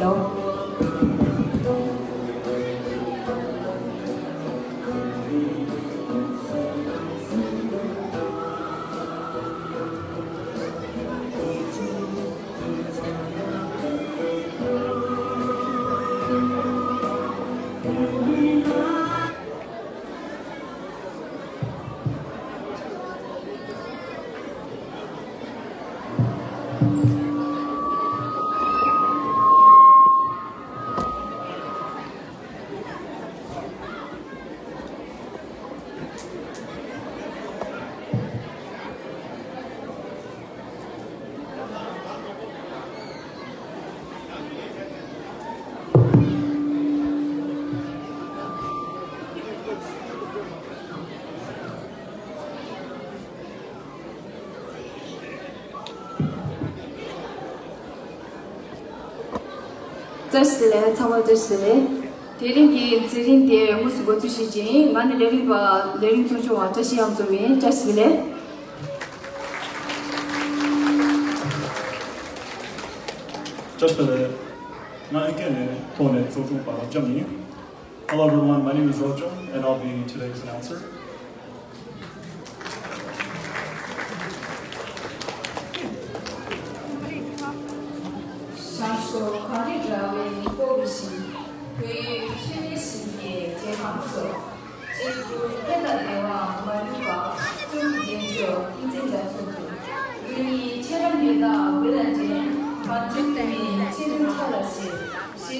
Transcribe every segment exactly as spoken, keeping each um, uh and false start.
Hello. བཀྲ་ཤིས་བདེ་ལེགས། ཚང་མ་བཀྲ་ཤིས་བདེ་ལེགས། དེ་རིང་གི་མཛད་རིམ་དེ་དངོས་སུ་འགོ་འཛུགས་བྱེད་ཀྱིན། ང་ནི་ལས་རིམ་པ་ལས་རིམ་ཚོགས་ཆུང་བ་བཀྲ་ཤིས་གཡང་འཛོམས་ཡིན། བཀྲ་ཤིས་བདེ་ལེགས། བཀྲ་ཤིས་བདེ་ལེགས། ང་ཨིན་སྐད་ནས་ཐོག་ནས་ཚོགས་ཆུང་བ་རབ་འབྱམས་ཡིན། Hello everyone, my name is Rojong and I'll be today's announcer.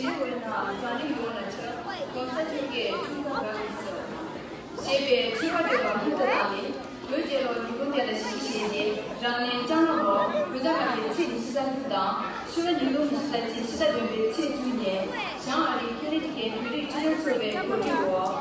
ཞི་བའི་ནང་འཛམ་གླིང་ཡོངས་ལ་ཁྱབ། གོང་ས་མཆོག་གིས་འཁྲུངས་སྐར་བཀྲ་ཤིས་ཞེས་པའི་མཆོད་པ་འབུལ་བ་མུ་མཐུད་བཏང་ནས། བོད་རྒྱལ་ལོ་ཉིས་སྟོང་དེ་ལ་གཞི་བྱས་ཏེ། རང་ལན་ལྕང་ལོ་བོད་ཟླ་ལྔ་པའི་ཚེས་ཉི་ཤུ་རྩ་དྲུག་དང་། ཕྱི་ལོ་ཉིས་སྟོང་ཉི་ཤུ་རྩ་གཅིག་ཕྱི་ཟླ་བདུན་པའི་ཚེས་བཅུ་ཉིན། བྱང་ཨ་རིའི་ཁེ་ནེ་ཌི་ཁན་བོད་རིགས་སྤྱི་མཐུན་ཚོགས་པའི་གོ་སྒྲིག་འོག་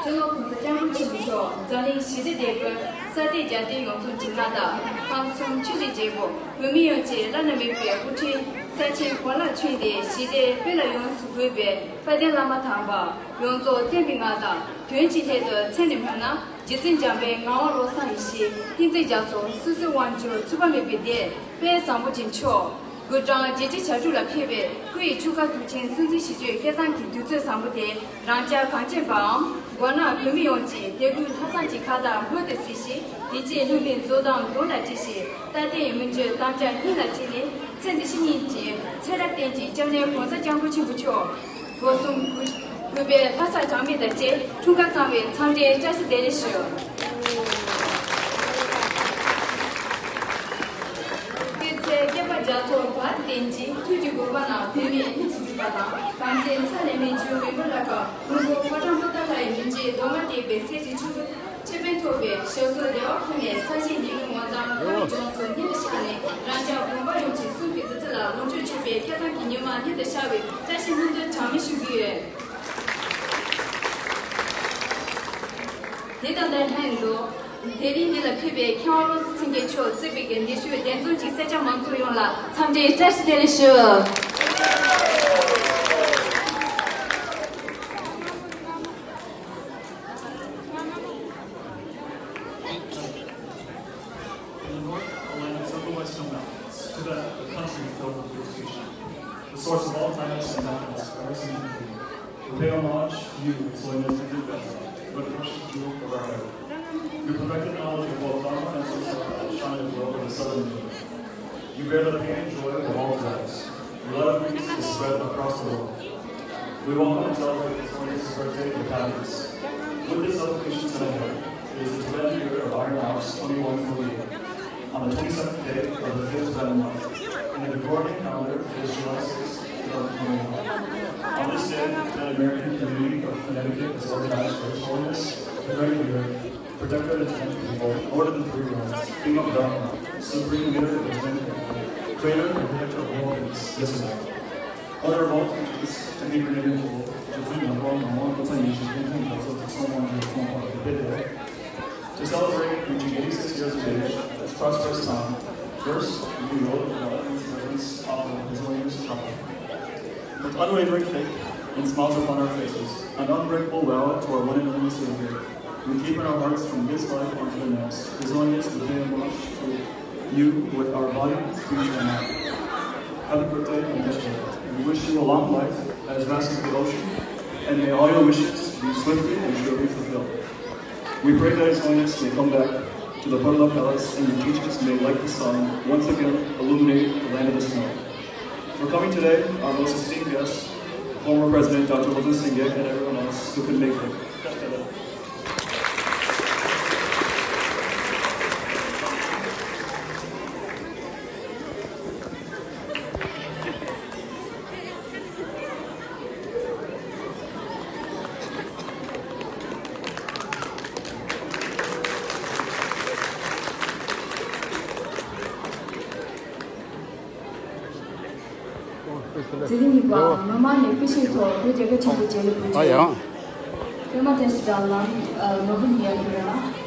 སྤྱི་ནོར་༸གོང་ས་༸སྐྱབས་མགོན་ཆེན་པོ་མཆོག་འཛམ་གླིང་ཞི་བདེ་དེད་དཔོན་ས་སྟེང་རྒྱལ་བསྟན་ཡོངས་རྫོགས་འགྲིག་ངག་དང་། ཁམས་གསུམ་ཆོས་ཀྱི་རྒྱལ་པོ་བོད་མི་ཡོངས་ཀྱི་བླ་ན་མེད་པའི་དབུ་ཁྲིད་ས་ཆེན་གོ་ལ་མཆོད་དེ་ཞི་བདེ་དཔེ་ལ་ཡོངས་སུ་བཀོད་པའི་དཔལ་ལྡན་བླ་མ་དམ་པ་ཡོངས་རྫོགས་བསྟེན་པའི་ངག་དང་། དོན་གྱི་སླད་དུ་མཚན་ནས་སྨོས་ན། རྗེ་བཙུན་འཇམ་དཔལ་ངག་དབང་བློ་བཟང་ཡེ་ཤེས། བསྟན་འཛིན་རྒྱ་མཚོ། སོ་སོའི་དབང་ཕྱུག་ཚུགས་པ་མེད་པའི་སྡེ་དཔལ་བཟང་པོ་ཆེན་མཆོག་དགུང་གྲངས་བརྒྱད་ཅུ་གྱ་དྲུག་ལ་ཕེབས་པའི་སྐུ་ཡི་འཁྲུངས་སྐར་དུས་ཆེན་སྲུང་བརྩི་ཞུ་རྒྱུའི་སྐལ་བཟང་གི་དུས་ཚོད་བཟང་པོ་དེ་རང་ཅག་གངས་ཅན་པའམ་མགོ་ནག་བོད་མི་ཡོངས་ཀྱི་དད་གུས་ལྷག་བསམ་གྱི་ཁ་དར་སྔོན་དུ་གཟིགས་ཤིང་། དེ་རྗེས་ལྷུན་པོའི་མཛོ་དང་དུང་དང་འཁྲིལ་ཞིང་། རྟ་སྟེང་མི་འགྱུར་དམ་བཅའ་སྙིང་ལ་བཅངས་ནས། ཚེ་འདི་ཕྱི་གཉིས་ཀྱི་ཚེ་རབས་གཏན་གྱི་སྐྱབས་གནས་༸གོང་ས་༸སྐྱབས་མགོན་ཆེན་པོ་མཆོག་སྒོ་གསུམ་གུས་པའི་ལྷ་ས་གྲངས་མེད་དང་བཅས་འཁྲུངས་སྐར་གཙང་བའི་འཚམས་འདྲིའི་བཀྲ་ཤིས་བདེ་ལེགས་ཞུ། སྐུ་ཚེ་བསྐལ་པ་བརྒྱ་ཐོག་བར་བརྟན་ཅིང་། ཐུགས་ཀྱི་དགོངས་པ་རྣམས་འབད་མེད་མཐའ་ཅི་འགྲུབ་པ་དང་། གངས་ཅན་ས་ལས་མི་འགྱུར་མི་འབོར་ལ་དགའ། མགོན་པོ་ཕོ་བྲང་པོ་ཏཱ་ལའི་རིན་ཆེན་གདོང་དམར་འདེགས་པའི་སྲས་ཀྱི་ཕྲུ་གུ་ཁེ་ཕན་ཐོགས་པའི་ཞབས་སོར་བདེ་བར་འཁོད་ནས། ས་གཞིའི་ཉི་མའི་ངོ་མཚར་ལྷོ་ཡི་ལྗོངས་སུ་མཉམ་དུ་ཤར་ནས། རང་ཅག་དགོན་པ་ཡོངས་ཀྱི་གསུང་གི་བདུད་རྩི་ལ་ལོངས་སྤྱོད་མཆོད་པའི་སྐལ་བཟང་གི་ཉི་མ་མཉམ་དུ་ཤར་བའི་བཀྲ་ཤིས་ལྷུན་སྟུག་གྲངས་མེད་ཞུ་གི་ཡོད། དེ་དང་ལྷན་དུ། དེ་རིང་འདི་ལ་ཕེབས་པའི་མཁས་དབང་བློ་བཟང་སེང་གེ་མཆོག་གཙོས་པའི་འདི་ཞུ་བའི་གདན་འཛོམས་ཀྱི་སེར་སྐྱ་མང་ཚོགས་ཡོངས་ལ་འཚམས་འདྲིའི་བཀྲ་ཤིས་བདེ་ལེགས་ཞུ། In the north, a land encircled by snow mountains. Tibet, a country filled with vegetation. The source of all planets and mountains, rising and falling. We pay homage to you, His Holiness the Buddha, the precious jewel of our heaven. Your perfected knowledge of both Dharma and Samsara shine as well in the southern moon. You bear the pain and joy of all dwellers. Your love and peace is spread across the world. We welcome and celebrate His Holiness's birthday with happiness. With this celebration set ahead, it is the Tibetan year of Iron Ox twenty-one forty-eight. On the twenty-seventh day of the fifth Tibetan month, in the Gregorian calendar, it is July sixth, two thousand twenty-one. On this day, the Tibetan American community of Connecticut has organized for His Holiness the Great Leader, Protector of the Tibetan People, Lord of the Three Realms, King of Dharma, Supreme Leader of the Tibetan People, Creator and Protector of world peace, this event. Honor of all teachers, Tibetan People, Tibetan People, Tibetan People, to celebrate reaching eighty-six years of age, this prosperous time. First, we will acknowledge the presence of the His Holiness Trump. With unwavering faith and smiles upon our faces, an unbreakable vow to our one and only Savior, we keep in our hearts from this life onto the next. His Holiness, we pay homage to you with our body, speech, and mind. Happy birthday, Master. We wish you a long life as vast as the ocean, and may all your wishes be swiftly and surely fulfilled. We pray that His Holiness may come back to the Potala Palace and the teachings may, like the sun, once again illuminate the land of the snow. For coming today, our most esteemed guest, former President Doctor Wilson Singh, and everyone else who could make it. ཚེ་རིང་གཉིས་པ་མི་མང་ནས་སྐུ་ཞབས་ཐོག་བོད་རྒྱལ་ཁབ་ཆེན་པོའི་རྗེས་ལུས་པུའུ་ཨ་ཅེ། ཡང་། པད་མ་བཀྲ་ཤིས་དང་ལམ་ནོར་བུ་ཉེ་ཡ་ཁྱོད་རང་།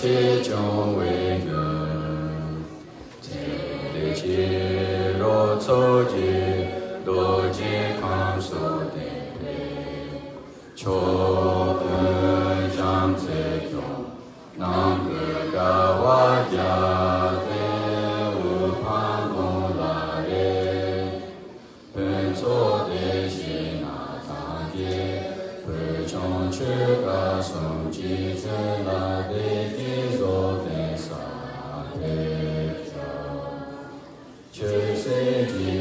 ཆེ་སྐྱོང་བའི་མགོན། ཚེ་འདི་ཕྱི་རོལ་ཚོགས་ཀྱི་རྡོ་རྗེ་ཁམས་སུ་བསྟན་པའི། ཆོས་ཀུན་བྱམས་བརྩེས་སྐྱོང་། ནམ་མཁའི་ཀ་བ་བརྒྱ་སྟེང་དབུ་འཕང་དགུང་ལ་རེག། ཕུན་ཚོགས་བདེ་གཤེགས་རྣམས་དང་བཅས། ཕུལ་བྱུང་ཆོས་སྐལ་གསུམ་གྱི་ཆོས་ལ་བདེ་སྐྱིད་རྫོགས་ལྡན་ས་ཕེབས་ཤོག། ཆོས་སྲིད་ཀྱི་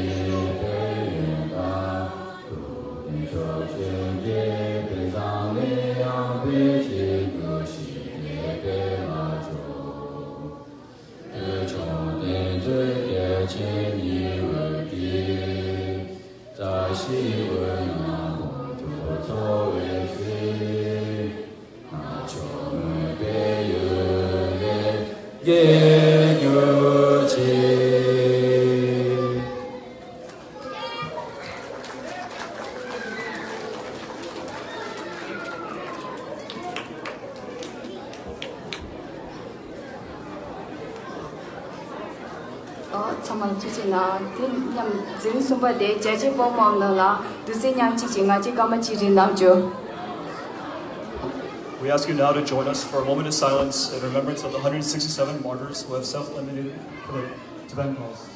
ཕན་ཡོན་དང་། ཐུབ་བསྟན་ཕྱོགས་བཅུའི་དགེ་འཕེལ་འཛམ་གླིང་ཡང་འཕེལ་ཕྱིར་འགྲོ་ཞིང་བདེ་འཕེལ་ལ་སྤྱོད། ཕུལ་བྱུང་བསྟན་འཛིན་རྒྱལ་ཆེན་ཉི་འོད་ཀྱིས། བཀྲ་ཤིས་འོད་རྣམས་དབུ་སྐྱོར་འཚོ་བའི་ཚུལ། ང་ཕྱོགས་མུན་པའི་ཡུལ་ལས་རྒྱལ་གྱུར་ཅིག། ཨོ། ཚང་མ་ལ་ཐུགས་རྗེ་གནང་། དེ་མཉམ་འཛིན་རིམ་གསུམ་པ་དེ་རྒྱ་ཆེ་པོ་མོམ་ནང་ལ་འདུག་སེ་མཉམ་གཅིག་ཅིག་ང་ཅིག་སྐར་མ་གཅིག་རིང་གནང་བྱོས། We ask you now to join us for a moment of silence in remembrance of the one hundred sixty-seven martyrs who have self-limited for the Tibetan cause.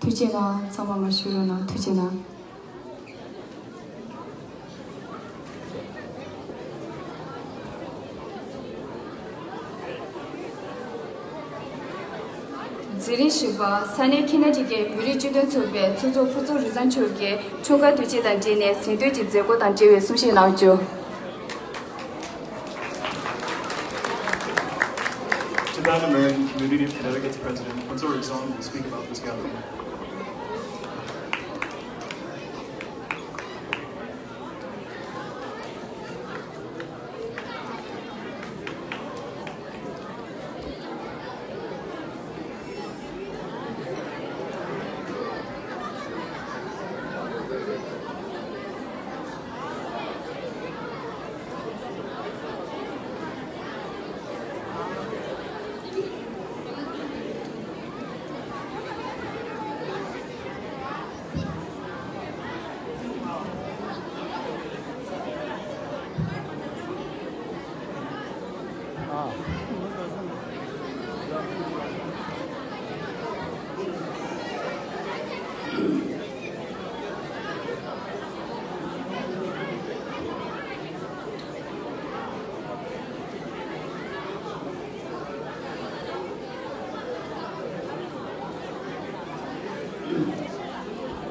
ཐུགས་རྗེ་གནང་། ཚང་མ་ང་ཞུ་རོགས་གནང་། ཐུགས་རྗེ་གནང་། འཛིན་རིམ་བཞི་པ། ས་གནས་ཁེ་ན་ཌི་ཀའི་བོད་རིགས་སྤྱི་མཐུན་ཚོགས་པའི་ཚོགས་གཙོ་ཕུན་ཚོགས་རིག་བཟང་མཆོག་གིས་འཁྲུངས་སྐར་དུས་ཆེན་དང་འབྲེལ་ནས་གཟེངས་བསྟོད་ཀྱི་མཛད་སྒོ་དང་འབྲེལ་བའི་གསུང་བཤད་གནང་བྱུང་། Tibetan American Community of Connecticut's president, Phuntsog Rinzong, will speak about this gathering.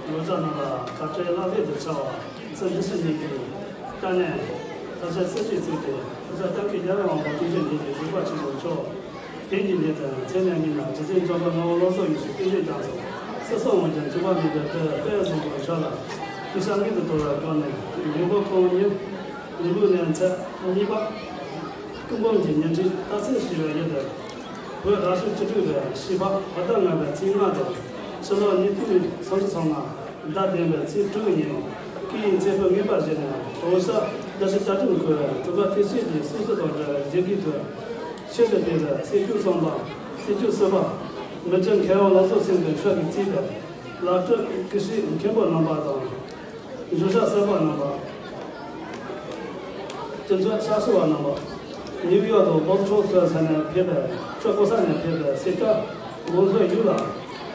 ལོ་ཙཱ་རྣམས་ལ་བཀའ་དྲིན་བླ་ལྷག་ཏུ་ཆེ་བ་སེམས་འདི་སྲིད་ཉིད་ཀྱི་དཀའ་གནད་ཐབས་ཤེས་སུ་ཅིག་བརྩིས་ཏེ། ཕུན་ཚོགས་གཏམ་གྱི་རྒྱལ་བའི་དབང་པོ་ཀུན་མཁྱེན་འདི་ཡི་གཟིགས་པ་ཆེན་པོ་མཆོག་དེ་ཉིད་ཉིད་དུ་མཚན་ནས་ཉིད་ལ་རྗེ་བཙུན་བྱམས་པ་ལྔ་པོ་བློ་བཟང་ཡེ་ཤེས་ཀུན་མཁྱེན་རྒྱ་མཚོ་སྲིད་གསུམ་དབང་ཕྱུག་འཇིགས་པ་མེད་པའི་དཔལ་དཔལ་བཟང་པོ་མཆོག་ལ་ཡིད་བཞིན་གྱི་དུ་བར་བསྐོར་ནས་མགོན་པོ་ཁོང་ཉིད་ལུས་ལུས་ནས་ཚེ་གཉིས་པ། སྐུ་འབུམ་གྱི་ཉི་ཁྲི་རྟགས་མཚན་ཞུ་བའི་ཡུལ་དུ། བོད་རབ་བྱུང་བཅུ་དྲུག་པའི་ཤིང་ཕག་བོད་ཟླ་ལྔ་པའི་ཚེས་ལྔ་དང་། ཕྱི་ལོ་ཉིས་སྟོང་སུམ་ཅུ་སོ་ལྔ་ཟླ་བདུན་པའི་ཚེས་དྲུག་ཉིན། སྐུའི་མཛད་པ་ངེས་པར་བཞེས་ནས་དགོངས་ཞག་བཀྲ་ཤིས་རྟ་དྲེལ་འཁོར་བའི་དྲུག་པ་ཐེག་ཆེན་གྱི་སྲོལ་གསར་དང་འབྲེལ་བའི་རྗེས་ཀྱི་དུས། ཆོས་ཀྱི་དེ་ལ་སྲིད་བྱུས་གསུམ་པ། སྲིད་བྱུས་སུམ་པ། མི་བསྐྱོད་མཁས་དབང་བློ་བཟང་སེང་གེ་མཆོག་གིས་གཙོས་པའི་བླ་སྤྲུལ་སྐུ་ཞབས་མཁན་པོ་རྣམ་པ་དང་། གཞུང་ཞབས་གསར་པ་རྣམ་པ། སྤྱི་ཚོགས་ཤར་ཕྱོགས་པ་རྣམ་པ། ནིའུ་ཡོག་དང་བོ་སི་ཊོན་སོགས་ས་ནས་ཕེབས་པའི་ཆོས་སྐོར་ས་ནས་ཕེབས་པའི་སེར་སྐྱ་ལོ་ཚོགས་ཡོངས་ལ།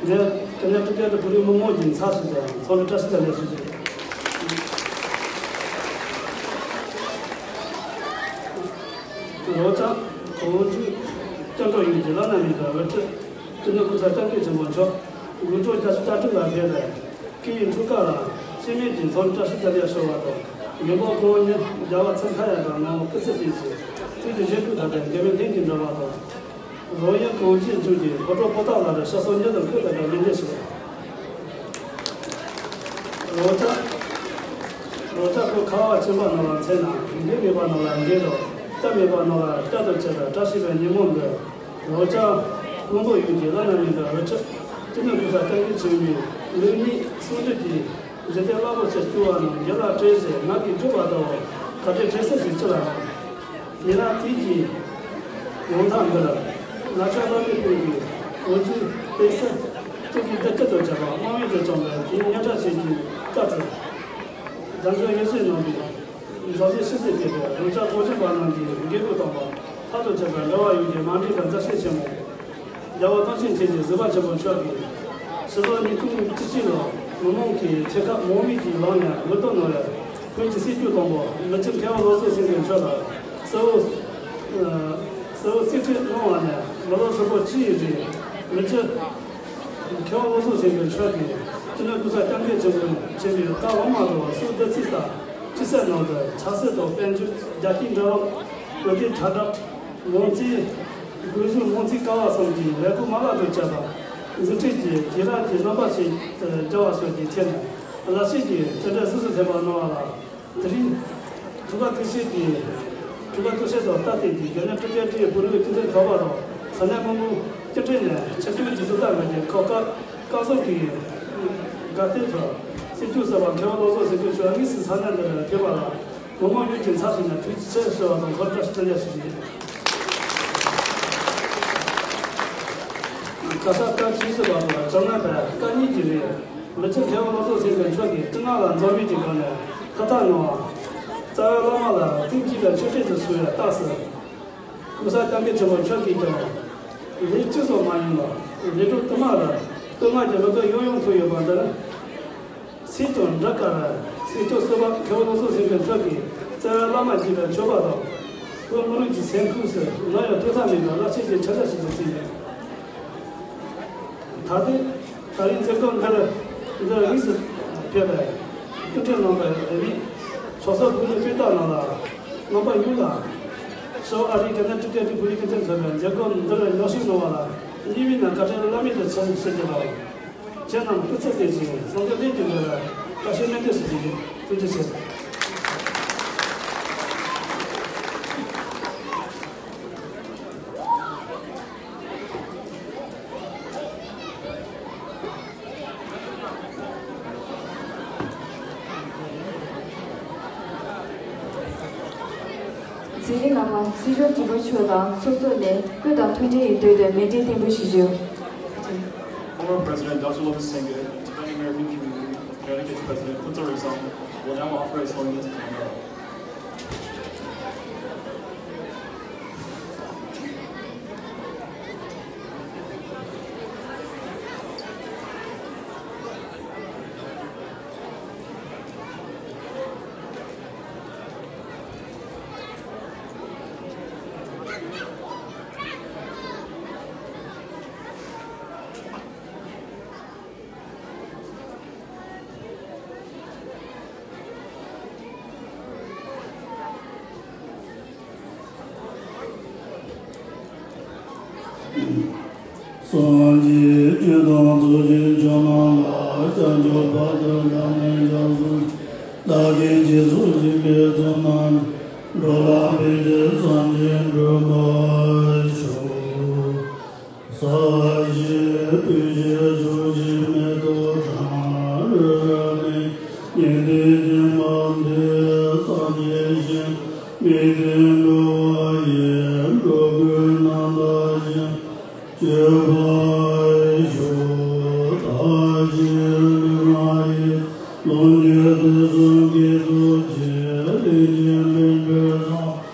ངས་ཀ་ན་ཊ་ཀ་ཏ་བོད་རིགས་མི་མང་གི་ཚབ་ཞུས་ཏེ་འཚམས་འདྲི་བཀྲ་ཤིས་བདེ་ལེགས་ཞུ་རྒྱུ། རོགས་ཅག་གོང་འཇུག་སྐྱབས་འགྲོ་ཡིན་གྱི་བླ་ན་མེད་པའི་འོད་ཁྲིད། སྤྱི་ནོར་༸གོང་ས་༸སྐྱབས་མགོན་ཆེན་པོ་མཆོག་དགུང་གྲངས་བརྒྱད་ཅུ་གྱ་དྲུག་ལ་ཕེབས་པའི་སྐུའི་འཁྲུངས་སྐར་ལ་སྤྱི་མོས་ཀྱིས་འཚམས་འདྲི་བཀྲ་ཤིས་བདེ་ལེགས་ཞུ་བ་དང་། མགོན་པོ་གང་ཉིད་རྒྱལ་བ་ཚེ་མཐའ་ཡས་པའི་ངོ་བོ་སྐུ་ཚེ་བརྟན་ཅིང་། དུས་ཀྱི་གཞོན་ནུ་དག་པའི་འགལ་མེད་ལྷུན་གྱིས་འགྲུབ་པ་དང་། རང་ཡུལ་གངས་ཅན་ལྗོངས་ཀྱི་ཕོ་བྲང་པོ་ཏཱ་ལ་རུ་ཤ་ཚ་འགྱུར་དང་བཀོད་པའི་ལེགས་འགྲེལ་ཞུ། རང་ཅག་རང་ཅག་གི་ཁ་བ་ཅན་པ་རྣམས་ལ་མཚོན་ན། འགན་མེད་པ་རྣམས་ལ་འགན་དང་། སྐྱབས་མེད་པ་རྣམས་ལ་སྐྱབས་དང་བཅས་པའི་བཀྲ་ཤིས་པའི་ཉིན་མོ་འདིར། རང་ཅག་སྔོན་འགོག་ཡུལ་གྱི་བླ་ན་མེད་པའི་རི་ཁྲོད་སྤྱི་ནོར་༸གོང་ས་༸སྐྱབས་མགོན་ཆེན་པོའི་ལེགས་ཉེས་གསུམ་འདྲེས་ཀྱི་རྗེས་དྲན་རླབས་པོ་ཆེ་བསྐྱོད་པ་རྣམས་རྒྱུད་ལ་སྤྲོས་ཤིང་ངག་གིས་བསྒྲུབས་པ་ལྟ་བུ་གར་སྟེགས་དྲན་གསོའི་གཟི་བརྗིད་ལ། ཉེ་རབས་དུས་ཀྱི་ཡོང་ཐབས་འདིར་ལ་ཕྱོགས་བླ་མའི་སྐུ་གི་འོད་ཚུལ་དཔལ་སྲིད་སྤྱི་གི་བདེ་སྐྱིད་དུ་གྱུར་པ་དམངས་ཡོངས་ཀྱིས་བཅངས་པའི་དུས་སྙན་གྲགས་ཆེན་གྱི་སྐབས་སུ། རྒྱ་མཚོའི་ཡེ་ཤེས་རྣམ་པའི་མཛའ་བརྩེ་ཤུགས་ཆེན་སྐྱེད་པའི་རང་ཅག་གངས་ཅན་པ་རྣམས་ཀྱི་འགན་ཁུར་དམ་པ་མཐར་ཐུག་བྱས་པའི་འབྲེལ་བ་ཡོངས་ཀྱི་མ་འདྲེས་པའི་མཛའ་བཤེས་ཆེན་མོ། རྒྱལ་བ་དྭངས་ཤེལ་མཁྱེན་ཅིང་གཟིགས་པ་ཆེན་པོ་མཆོག་གིས་ཕྱི་ལོ་ཉིས་སྟོང་བཅུ་གཅིག་ལོར་མི་མང་གི་ཆེད་ཁག་མང་མོས་ཀྱིས་ལངས་ནས་འོས་བསྡུ་གནང་བའི་བོད་ཀྱི་སྲིད་སྐྱོང་དང་པོ་མི་རྗེ་མཁས་དབང་བློ་བཟང་སེང་གེ་མཆོག་ལ་གསལ་བོ་གསལ་བོ་གསེར་ཁྲིར་གནང་བ་ནས་མི་ལོ་ཧྲིལ་པོ་གཅིག་ཡི་རིང་མི་རྗེ་མཁས་དབང་བློ་བཟང་སེང་གེ་མཆོག་གིས་སྤྱི་ནོར་༸གོང་ས་༸སྐྱབས་མགོན་ཆེན་པོ་མཆོག་གི་བཀའ་དབང་མ་དང་སྲོལ་བསྡུ་ཚིག་ལྟར་སྤྱི་ཚོགས་ནང་དུ་ཆབ་སྲིད་དང་དཔལ་འབྱོར། རྒྱལ་སྤྱིའི་འབྲེལ་བ། བོད་དོན་དྲ་གྲགས། མང་གཙོའི་སྒོ་ཟོག་མང་གཙོའི་ཀ་བ་གསུམ་གྱི་ལས་ཁུངས་མ་ལག་ཏུ་བཅར་བ། འཛིན་སྐྱོང་གི་དུས་རབས་ཀྱི་རྣམ་པ་ཞིག་ཏུ་འགྱུར་བ་སོགས་ཀྱི་ཐད་ནས་རླབས་ཆེན་གྱི་གྲུབ་འབྲས་གཟེངས་སུ་ཐོན་པ་གནང་བ་ལ། དེ་རིང་འཁྲུངས་སྐར་དུས་ཆེན་དེ་འཁྲུངས་སྐར་དུས་ཆེན་དང་སྟབས་བསྟུན་གྱིས་རྒྱལ་ནང་ཀྲུང་དབྱང་ཀྲི་ཡའི་བོད་རིགས་སྤྱི་མཐུན་ཚོགས་པ་དང་ས་གནས་མི་མང་སྤྱི་འཐུས་ནས་ཆིབས་བསྒྱུར་གྱི་གཟེངས་རྟགས་འབུལ་རྒྱུའི་ཁོ་སྐབས་སྐལ་བཟང་གི་དགའ་སྟོན་དུ་སྲིད་སྐྱོང་གསར་པ་མཁས་དབང་བློ་བཟང་སེང་གེ་མཆོག་དངོས་སུ་ས་གནས་འདི་ལ་ཕེབས་པ་ལ། མི་མང་ཡོངས་ཀྱི་ཚབ་ཞུས་ནས་ཐུགས་རྗེ་ཆེ་ཞུ་བ་དང་འཚམས་འདྲི་བཀྲ་ཤིས་བདེ་ལེགས་ཞུ་རྒྱུ་ཡིན། ག་ས་སྐབས་ཇི་སྲིད་བར་དུ་བྱང་སྣང་བའི་སྐད་སྙན་གྱི་རིང་། མི་རྗེ་མཁས་དབང་བློ་བཟང་སེང་གེ་མཆོག་གིས་སྤྱི་ནོར་ལ་འཛམ་བུའི་གི་སྒང་ནས་ཁ་བཏགས་གནང་བ། རྩ་བའི་བླ་མ་ལ་ཐུགས་བསྐྱེད་པའི་མཆོད་སྤྲིན་དུ་གསོལ་བའི་རྟགས་སུ། ༸གོང་ས་༸སྐྱབས་མགོན་ཆེན་པོ་མཆོག་གིས་ཀྱང་། ལས་གཅིག་སོགས་མ་ཡིན་པར་ལས་གྲུབ་དུ་མ་ལ་བསྟོད་བསྔགས་ཀྱི་མི་ཁ་ཡང་ཡང་ཐོས་ཡོད་པ་འདིར། སྲིད་དང་འབྲེལ་དཀའ་བའི་སྲིད་སྐྱོང་གསར་པ་མཁས་དབང་བློ་བཟང་སེང་གེ་མཆོག་གིས་རྩ་བའི་བླ་མ་དགྱེས་པའི་མཆོད་པ་དང་། བོད་མི་རིགས་ཀྱི་སེམས་ཁམས་སུ་ནམ་ཡང་སྤྲོད་ཐབས་མེད་པའི་རླབས་ཆེན་གྱི་འཕྲིན་ལས་ཤིག་ཏུ་བརྩིས་ཡོད། ད་ཐེངས་ད་རེས་མཛད་སྒོ་འདིར་འདིར་དངོས་སུ་ཕེབས་པའི་སྐུ་མགྲོན་རྣམ་པ་རེད། ཕྱོགས་སོ་བོད་རིགས་སྤུན་ཟླ་རྣམས་ལ་རྣམ་པ་ཡོངས་ལ་ཕྱི་ཨ་རིའི་ཀ་ན་ཊི་ཀ་ཊི་བོད་རིགས་སྤྱི་མཐུན་ཚོགས་པའི་མཛད་སྒོ་འདིར་མཉམ་ཞུགས་གནང་བ་ལ་སྙིང་དབུས་ནས་བཀའ་དྲིན་བླ་མེད་དུ་ཆེ་ཞུ་རྒྱུ་དང་། ཁྱེད་རྣམས་སྐུ་ཚེ་བརྟན་ཅིང་བསམ་དོན་ལྷུན་གྱིས་འགྲུབ་པའི་བཀྲ་ཤིས་སྨོན་འདུན་ཞུ་རྒྱུ་ཡིན། ཐུགས་རྗེ་ཆེ། མཛད་རིམ་ནང་སྲིད་སྐྱོང་གཙོ་བོ་མཆོག་དང་ཚོགས་གཙོ་ནས་སྐུ་དང་མཐུན་འབྲེལ་ཡིན་འདོད་དེ་མཎྜལ་རྟེན་འབུལ་ཞུ་རྒྱུ། Former President Doctor Lotus Tenggel, Tibetan American Community, Connecticut's President Kunta Rizal, will now offer his holiness the candle. སངས་རྒྱས་ཆོས་དང་ཚོགས་ཀྱི་མཆོག་རྣམས་ལ། བྱང་ཆུབ་བར་དུ་བདག་ནི་སྐྱབས་སུ་མཆི། བདག་གིས་སྦྱིན་སོགས་བགྱིས་པའི་ཚོགས་རྣམས། འགྲོ་ལ་ཕན་ཕྱིར་སངས་རྒྱས་འགྲུབ་པར་ཤོག། ས་གཞི་སྤོས་ཀྱི་ཕྱོགས་བཞིར་མེ་ཏོག་གྲང་རོལ་གླིང་། ཉི་ཟླའི་སྐྱིལ་མ་མདུན་སངས་རྒྱས་ཞིང་། མི་མཐུན་འགྲོ་བ་ཡི། འགྲོ་ཀུན་རྣམ་དག་ཅིང་། སྤྱོད་པ་ཤོག། བདག་གིས་ལུས་ངག་ཡིད། ལོངས་སྤྱོད་དུས་གསུམ་གྱི་ཚོགས་ཀྱིས། ལྷན་ཅིག་ཕན་ཕྱིར་བསམ།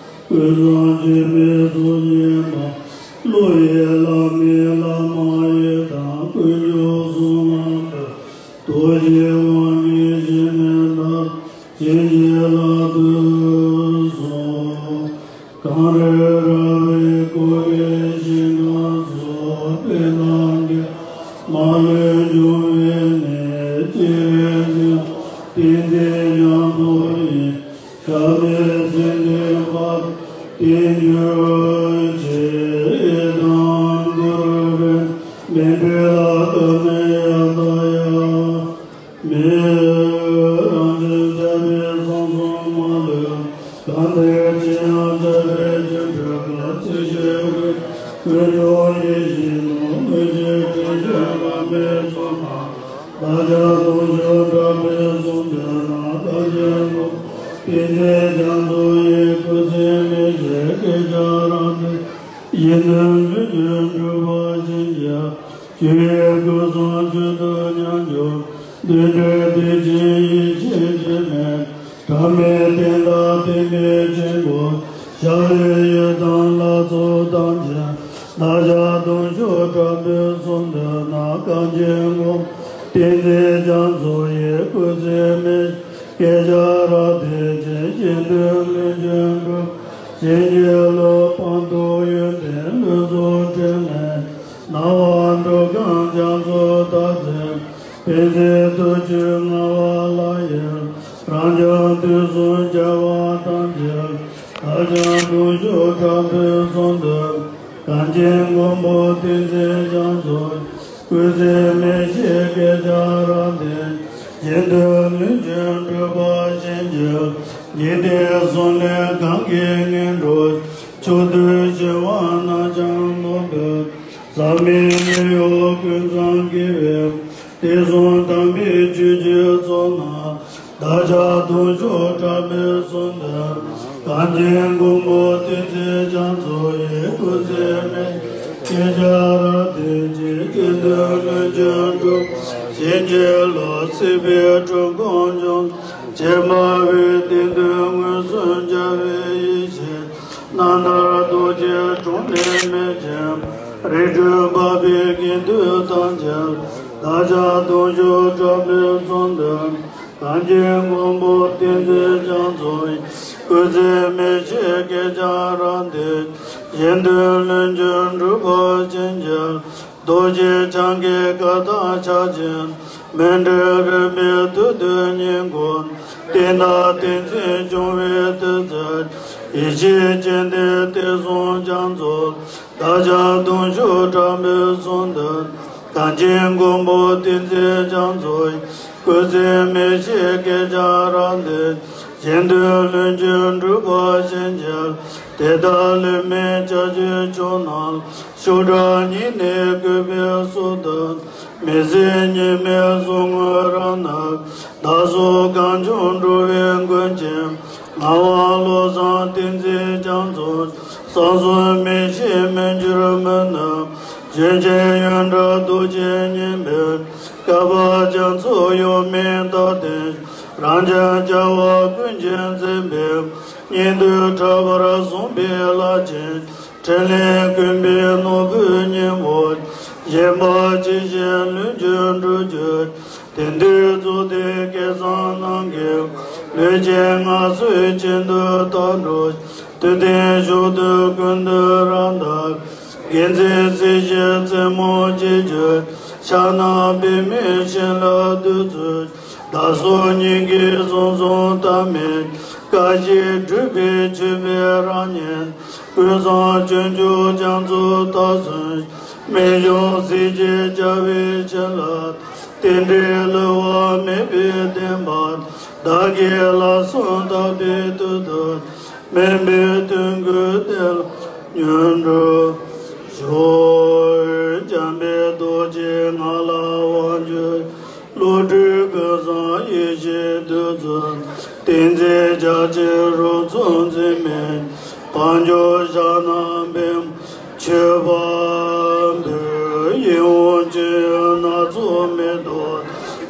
ཀུན་བཟང་མཆོད་པའི་ཚོགས་བསྙེན་པ། བློ་ཡི་བླ་མའི་བླ་མ་ཡི་དམ། དཀོན་མཆོག་གསུམ་ལ་འབུལ། རྡོ་རྗེ་དབང་ལྡན་ཞི་གནས་ལ། བྱིན་གྱིས་བརླབ་ཏུ་གསོལ། གངས་རི་ར་བས་བསྐོར་བའི་ཞིང་ཁམས་སུ། དཔལ་ལ་ སེམས་ལྡན་པ། དེ་འགྱུར་ཆེ་དང་གུ་རུ་རེ་མི་འབྲལ་ལ་ཀ་མེ་ཡ་ད་ཡ་མེ། རང་བཞིན་གྲགས་པའི་གསང་གསུམ་མ་ལུས། གང་དེར་ཅི་ཡང་གྲགས་པའི་སྤྱི་སྤྲོས་པ། ཚིག་བཞི་ཀུན་རྫོགས་ཡེ་ཤེས་ལུང་། ལུས་ཀྱི་དྲི་ཞིམ་ལྷམ་མེ་ཚོགས་ལ། བདག་ཅག་དུང་ཞུགས་དྲག་པོས་གསོལ་འདེབས་ན། གངས་ཅན་གོ་ཏིང་འཛིན་རྒྱ་མཚོ་ཡི། སྐུ་ཚེ་མི་ཤིགས་བསྐལ་བརྒྱར་རབ་བརྟན། གཞན་དོན་ལྷུན་གྱིས་འགྲུབ་པར་བྱིན་གྱིས། ཆོས་ཀྱི་སྐུ་གསུང་ཐུགས་དང་མཉམ་སྦྱོར། འདུས་འདྲེས་སྡིག་ཅན་ཡིད་ཆེས་དྲི་མེད། ཕྲ་མེན་བསྟན་དང་བསྟན་པའི་ཆོས་འཁོར། ཞབས་ལ་གཡོ་དང་ལྷ་ཚོགས་ཐམས་ཅད། བདག་ཅག་དུང་ཞུགས་དྲག་པོས་གསོལ་འདེབས་ན། གངས་ཅན་གོ་ཏིང་འཛིན་རྒྱ་མཚོ་ཡི། སྐུ་ཚེ་མི་ཤིགས་བསྐལ་བརྒྱར་རབ་བརྟན་ཅིང་། གཞན་དོན་ལྷུན་གྱིས་འགྲུབ་བྱིན་གྱིས་རློབས། སྤངས་རྟོགས་ཡོན་ཏན་ལུས་སྲོག་ཕྲིན་ལས། སྣང་བ་འགྲོ་ཀུན་རྒྱ་མཚོ་ལྟར་མཛད། ཕན་མཛད་ཐུགས་རྒྱུད་མངའ་བ་ལྷ་ཡི། རབ་འབྱམས་དུས་གསུམ་རྒྱལ་བ་ཐམས་ཅད། བདག་ཀྱང་དུང་ཞུགས་དྲག་པོས་གསོལ་འདེབས། གངས་ཅན་མགོན་པོ་ཏིང་འཛིན་རྒྱ་མཚོ། སྐུ་ཚེ་མི་ཤིགས་བསྐལ་བརྒྱར་རབ་བརྟན། གཞན་དོན་ལྷུན་གྱིས་འགྲུབ་པར་བྱིན་གྱིས། འཇིག་རྟེན་གསུམ་ལས་གང་གིས་ངེས་འགྲོ། ཕྱོགས་དུས་ཞི་བ་རྣམས་ཀྱང་ནོར་བུ། ཟག་མེད་མི་གཡོ་ཀུན་ཚང་དགེ་བའི། དུས་གསུམ་དམ་པའི་ཆོས་ཀྱི་གཙུག་ན། བདག་ཅག་དུང་ཞུགས་དྲག་པོས་གསོལ་འདེབས། གངས་ཅན་མགོན་པོ་ཏིང་འཛིན་རྒྱ་མཚོ་ཡི། སྐུ་ཚེ་མི་ཤིགས་བསྐལ་བརྒྱར་རབ་བརྟན་ཅིང་། གཞན་དོན་ལྷུན་གྱིས་འགྲུབ་པར་བྱིན་གྱིས་རློབས། སྲིད་པའི་འཁྲུལ་འཁོར་འཇོམས། ཁྱད་པར་བའི་དེང་དུས་མངོན་སུམ་མཇལ་བའི་ཡེ་ཤེས། རྣམ་ཐར་རྡོ་རྗེ་འཕྲིན་ལས་མེ་ལྕེ། རིགས་དྲུག་འབར་བའི་དགེ་འདུན་ཐམས་ཅད། བདག་ཅག་དུང་ཞུགས་དྲག་པོས་གསོལ་འདེབས། གངས་ཅན་མགོན་པོ་ཏིང་འཛིན་རྒྱ་མཚོ་ཡི། སྐུ་ཚེ་མི་ཤིགས་བསྐལ་བརྒྱར་རབ་བརྟན། གཞན་དོན་ལྷུན་གྱིས་འགྲུབ་པར་བྱིན་གྱིས། རྡོ་རྗེ་འཆང་གི་བཀའ་དང་ཕྱག་ཆེན། མཎྜལ་རིམ་པས་ཐོག་ཏུ་བསྙེན་བཀུར། བསྟན་དང་བསྟན་འཛིན་སྐྱོང་བའི་མཐུ་རྩལ། ཡེ་ཤེས་སྤྱན་ལྡན་དུས་གསུམ་རྒྱ་མཚོ། བདག་ཅག་དུང་ཞུགས་དྲག་པོས་གསོལ་འདེབས། གངས་ཅན་མགོན་པོ་ཏིང་འཛིན་རྒྱ་མཚོ་ཡི། སྐུ་ཚེ་མི་ཤིགས་བསྐལ་བརྒྱར་རབ་བརྟན། གཞན་དོན་ལྷུན་གྱིས་འགྲུབ་པར་བྱིན་གྱིས། དེ་ལྟར་ལུས་མེད་བྱ་རྒོད་ཕྱོགས་རྣམས། ཤུགས་དྲག་ཉིད་ནས་བཀོད་པའི་གསོལ་འདེབས། མི་ཟད་ཉི་མའི་གཟུགས་བརྙན་རབ་བསྣམས། བདག་སོགས་གངས་ལྗོངས་འགྲོ་བའི་མགོན་ཆེན། ངག་དབང་བློ་བཟང་ཏིང་འཛིན་རྒྱ་མཚོ། གསང་གསུམ་མི་ཤིགས་མི་འགྱུར་མུན་ནག། གཞོན་ཆེན་ཡོན་བདག་རྡོ་རྗེ་སྙིང་པོས། བསྐལ་པ་རྒྱ་མཚོ་གཡོ་མེད་དག་ལྡན། རབ་འབྱམས་རྒྱལ་བ་ཀུན་གྱིས་མཛེས་པའི། སྙན་དུ་གྲགས་པར་གསུངས་པའི་ལྷ་ཆེན། ཕྲིན་ལས་ཀུན་པའི་ནོར་བུའི་སྙིང་པོ། བཞེས་པ་ཇི་བཞིན་ལྷུན་གྱིས་འགྲུབ་གྱུར། དེང་དུས་རྫོགས་ལྡན་སྐལ་བཟང་རྣམས་ཀྱིས། ལུས་ཅན་ངལ་གསོའི་ཆེད་དུ་བཏང་འགྲོ། དུས་མཐའི་ཞོར་དུ་ཀུན་ཏུ་རབ་བརྟན། དགེ་མཚན་སྲིད་ཞིའི་རྩེ་མོར་སྐྱེ་གྱུར། ཕྱག་ན་པདྨས་བྱིན་རླབས་བདུད་རྩི། བདག་སོགས་སྙིང་གའི་གཟུངས་གསུམ་ལྟ་མེད། བཀའ་བཞིན་སྒྲུབ་པའི་མཆོད་པའི་རང་བཞིན། ཀུན་བཟང་སྤྱོད་འཇུག་རྒྱ་མཚོ་ལྟར་གསོན། རྨད་བྱུང་སྲས་ཀྱི་རྒྱལ་བའི་བྱིན་རླབས། རྟེན་འབྲེལ་བསླུ་བ་མེད་པའི་བདེན་པ། བདག་གིས་ལམ་གསུམ་བརྟགས་པའི་མཐུ་དང་། དམན་པའི་དོན་ཀུན་བདེ་ལ་མྱུར་འགྲུབ་ཤོག། འཇམ་དཔལ་རྡོ་རྗེ་ངག་ལ་དབང་བསྒྱུར། བློ་གྲོས་ཀུན་བཟང་ཡེ་ཤེས་བདུད་རྩི། ཏིང་འཛིན་རྒྱ་ཆེན་རོལ་མཚོ་འཛིན་མའི། དཔལ་འབྱོར་ཕྱག་ན་པདྨོ་མཆོད་པ་འབུལ། ཡིད་འོང་སྤྱན་གཡོ་སྣ་ཚོགས་མེ་ཏོག་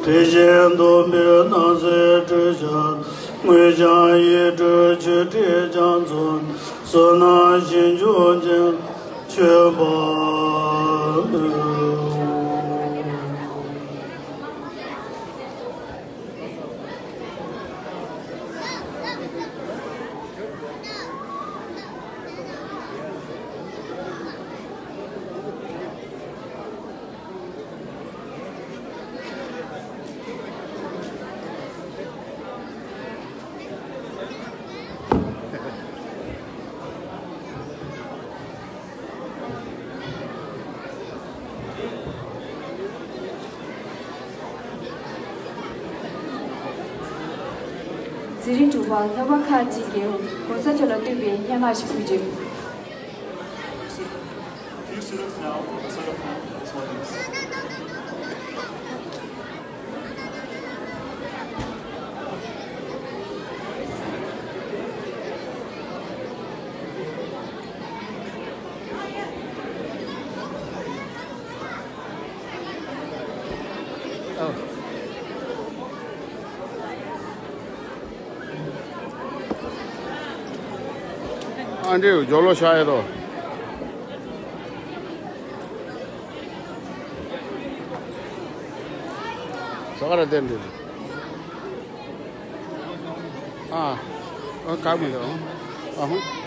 དྲི་ཞིམ་བསྡོམས་པས་སྣང་སྲིད་སྤྲུལ་ཞིང་། དངོས་བྱང་ཡིད་སྤྲུལ་ཆོས་ཁྲིད་རྒྱ་མཚོ། བསོད་ནམས་ཞིང་སྐྱོང་ཅན། མཆོད་པ་འབུལ། དེ་རིང་དྲུག་པ་སློབ་མ་ཁག་ཅིག་གིས་༸གོང་ས་མཆོག་ལ་བསྟོད་པའི་སྙན་ངག་ཞིག་ཕུལ་རྒྱུ། ཨ་འདྲེའུ་ཇོ་ལོ་ཤ་ཡ་དོ། ཟ་ག་ར་བསྟན་འདྲེ། ཨ། ཨ་ག་མི་འདུག་ཨ་ཧུ།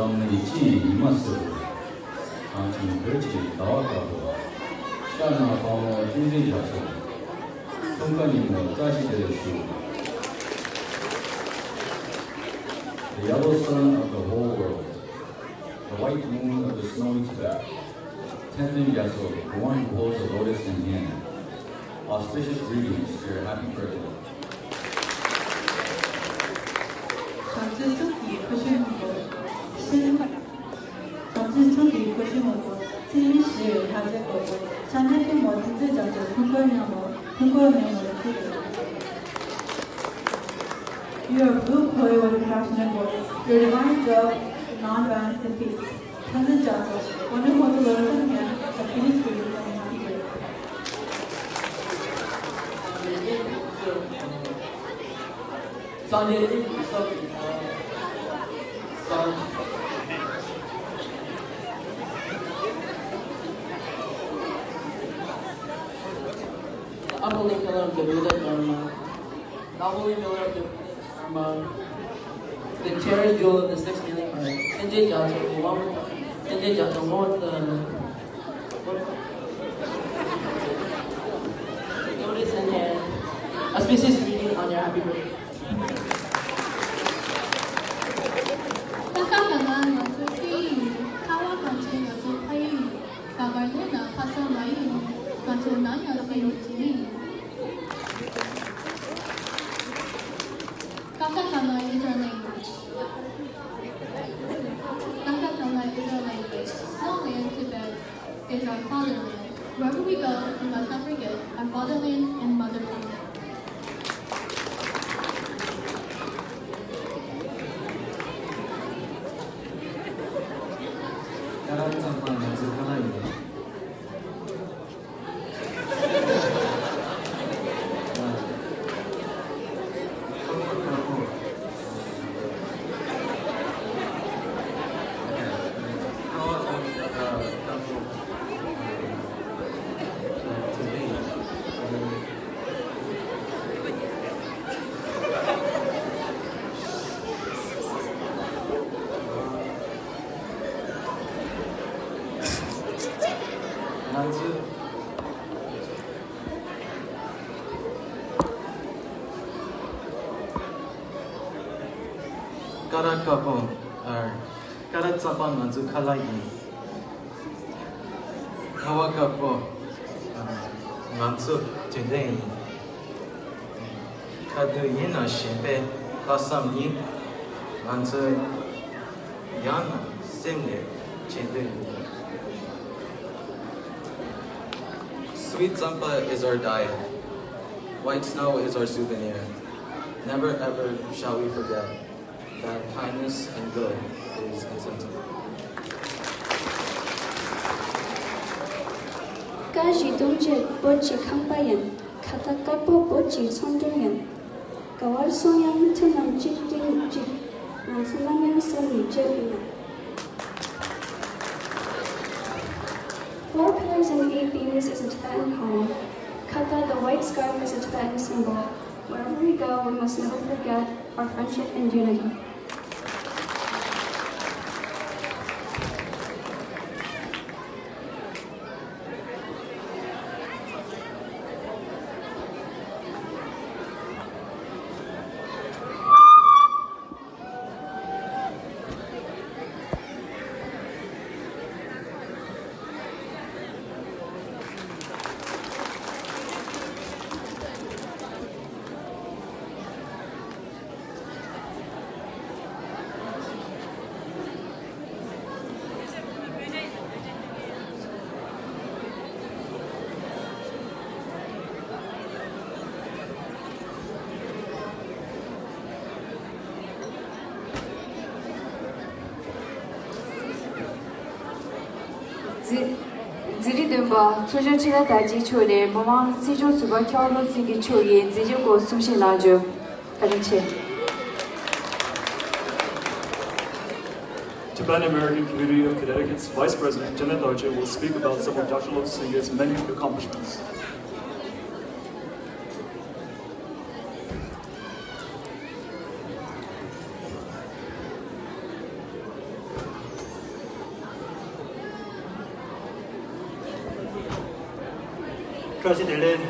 རང་ནི་ཅི་ཡི་ཉི་མ་ཟེར། གངས་ཅན་བོད་ཀྱི་ཟླ་བ་དཀར་པོ། ཤར་ན་དཔའ་མོ་བསྟན་འཛིན་རྒྱ་མཚོ། འཁྲུངས་སྐར་ཉིན་མོ་བཀྲ་ཤིས་བདེ་ལེགས་ཞུ། The yellow sun of the whole world, the white moon of the snowy Tibet, Tenzin Gyatso, the one who holds the lotus in hand. Auspicious greetings to your happy birthday. བྱམས་བརྩེ་གཙུག་གི་ཁ་ཤུན་མོ། ཤིན། བྱམས་བརྩེ་གཙུག་གི་ཁ་ཤུན་མོ། ཚེ་རིང་ཞེས་ལྷ་རྫས་གོ་བོ། ཤ་ནའི་ཐུན་མོང་བདུན་ཚེས་བརྒྱ་ཚོ་ཐུགས་ཁུར་མཉམ་མོ། ཐུགས་ཁུར་མཉམ་མོ་ལ་ཐུགས། You are blue, Koyo, and passionate voice. Your divine dove, non-violence and peace. Tenzin Gyatso, wonderful to learn from him, the Phoenix Students and Happy Birthday. Upholding pillar of the Buddha Dharma. Upholding pillar of the Buddha Dharma. The cherished jewel of the six million heart. Tenzin Gyatso, the one with the, Tenzin Gyatso, one with the, what? Lotus in hand. Auspicious reading on your happy birthday. ཀ་ཁ་ག་ང་ང་ཚོ་ཕ་ཡུལ་ཡིན། ཁ་བ་གངས་ཅན་ང་ཚོ་ཕ་ཡུལ་ཡིན། ག་པར་སླེབས་ན་ཁ་སང་མ་ཡིན་ནོ། ང་ཚོ་ནམ་ཡང་སེམས་ནས་བྱེད་ངེས་ཡིན། ཀ་ཁ་ག་ང་is our language. ཀ་ཁ་ག་ང་is our language. Snowland, Tibet is our fatherland. Wherever we go, we must not forget our fatherland and mother tongue. ཀ་ར་ཙ་པ་ང་ཚོའི་ཁ་ལག་ཡིན། ང་ཚོས་ཀ་ར་དཀར་པོ། ཨ། ཀ་ར་ཙ་པ་ང་ཚོའི་ཁ་ལག་ཡིན། ཁ་བ་དཀར་པོ། ཨ། ང་ཚོའི་དྲན་རྟེན་ཡིན། ག་དུས་ཡིན་ན་གཞན་པའི་ལྷག་བསམ་ཡིན། ང་ཚོའི་ཡང་ན་སེམས་ནས་བྱེད་འདོད་ཡིན། Sweet Tsampa is our diet. White snow is our souvenir. Never ever shall we forget that kindness and good is inseparable. ཁ་བཞི་བརྡུངས་རྗེས་བོད་ཀྱི་ཁང་པ་ཡིན། ཁ་བཏགས་དཀར་པོ་བོད་ཀྱི་ཚོང་དོན་ཡིན། ག་བར་སོང་ཡང་མཐུན་ལམ་གཅིག་སྒྲིལ་གཅིག་ང་ཚོ་ནམ་ཡང་ས་ནས་བརྗེད་མི་ཉན། Four pillars and eight beams is a Tibetan poem. Kata, the white scarf, is a Tibetan symbol. Wherever we go, we must never forget our friendship and unity. མཛད་རིམ་བདུན་པ། ཚོགས་གཞོན་འཕྲིན་ལས་དར་རྒྱས་མཆོག་ནས་མི་དམངས་སྲིད་སྐྱོང་ཟུར་པ་ཁྱད་པར་བློ་བཟང་སེང་གེ་མཆོག་གིས་མཛད་རྗེས་སྐོར་གསུང་བཤད་གནང་རྒྱུ། བཀའ་དྲིན་ཆེ། Tibetan American Community of Connecticut's Vice President Chenna Dorje will speak about some of Doctor Lobsang Singha's many accomplishments. བཀྲ་ཤིས་བདེ་ལེགས།